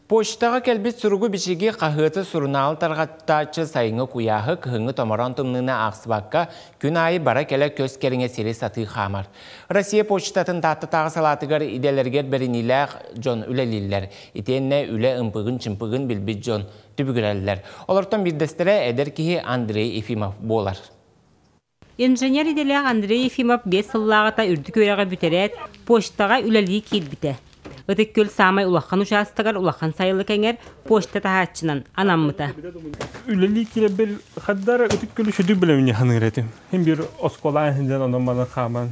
Почтаҕа кэлбит суругу-бичиги, хаһыаты, сурунаалы тарҕатааччы сайыҥҥы куйааһы, кыһыҥҥы томороон тымныыны аахсыбакка, күн аайы бара-кэлэ көс кэриҥэ сири сатыы хаамар. Россия почтатын Тааттатааҕы салаатыгар идэлэригэр бэриниилээх дьон үлэлииллэр. Итиэннэ үлэ ымпыгын-чымпыгын билбит дьон түбүгүрэллэр. Олортон биирдэстэрэ эдэр киһи Андрей Ефимов буолар. Инженер идэлээх Андрей Ефимов биэс сыллааҕыта үрдүк үөрэҕи бүтэрээт, почтаҕа үлэлии киирбитэ. Ытык Күөл саамай улахан учаастагар улахан сайылык эҥэр почта таһааччынан анаммыта. Үлэлии киирэрбэр хардара Ытык Күөлү сүдү билэмни саныыр этим. Хин бир оскуолаан сылдьан онон-манан хааман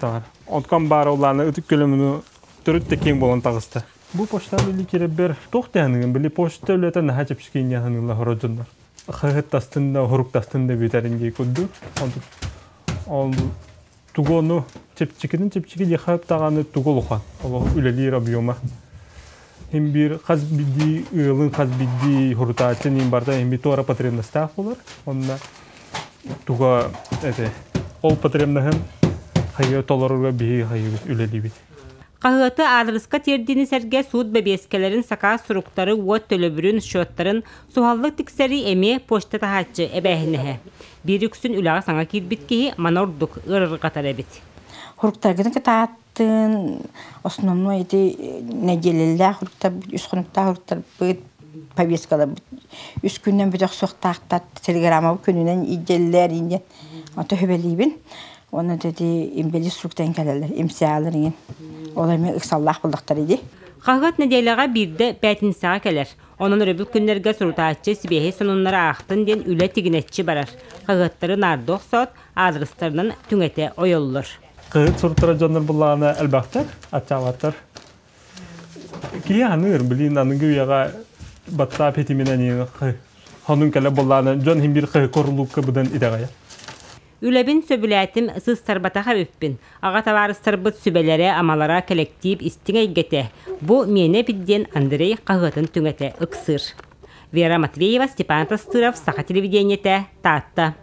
таҕар. Онтон баара улаана Ытык Күөлүм төрүт да киэҥ буолан таҕыста. Бу почтаҕа үлэлии киирэрбэр туох дэһаныгын били почта үлэтэ наһаа чэпчэки инньэ саныыллар хоро дьоннор. Хаһыаттастын да, уһуруктастын да бүтэрин дии курдук. Ол тугу ону чэпчэкитин чэпчэки диэхэ даҕаны тугу улахан олох үлэлиир объема. Хин биир хас биирдии ыалын хас биирдии хурутааччы нин барыта хин биир туора потребностаах буолар. Онно туга эти ол потребноһын хайы толорорго биһи хайыбыт үлэлиибит. Хаһыаты аадырыска тиэрдиини сэргэ суут бэбиэскэлэрин, сакаас суруктары, уот төлөбүрүн, счеттарын суһаллык тиксэрии эмиэ почта таһааччы эбээһинэһэ. Биир үксүн үлэҕэ саҥа киирбит киһи маны ордук ыарырҕатар эбит. Хуруктаргытын кытааттын, основной ити нэдиэлэлээх хуруктарбыт, үс хонуктаах хуруктарбыт, повесткаларбыт үс күнүнэн бүтэх суохтаахтар, телеграммабыт күнүнэн илдьэллэр инньэ ото хүбэлиибин. Уонна ити имбэлиис суруктан кэлэллэр, имсэалар иҥин. Ол эмиэ ыксаллаах буллахтар иди. Хаһыат нэдиэлэҕэ биирдэ пятницаҕа кэлэр. Онон өрөбүл күннэргэ сурутааччы сибиэһэй сонуннары аахтын диэн үлэ тигинэччи барар. Хаһыаттары наардыы охсоот, аадырыстарынан түҥэтэ ойоллор. Кыһыт суруттара дьоннор буллаҕына элбэхтэр, аччаабаттар. Киһи аныыр, блин, аныгы үйэҕэ батсаап хитиминэн хонун кэлэ буллаҕына дьон иһин биир кыһы корулуукка быдан итэҕэйэр. Үлэбин сөбүлээтим, сыыстарбатах эбиппин. Аҕа табаарыстарбыт сүбэлэрэ-амалара кэлэктиип истиҥ эйгэтэ. Бу миэнэ эбит диэн Андрей хаһыатын түҥэтэ ыксыыр. Вера Матвеева, Степан Тастыров, Саха телевидениетэ, Таатта.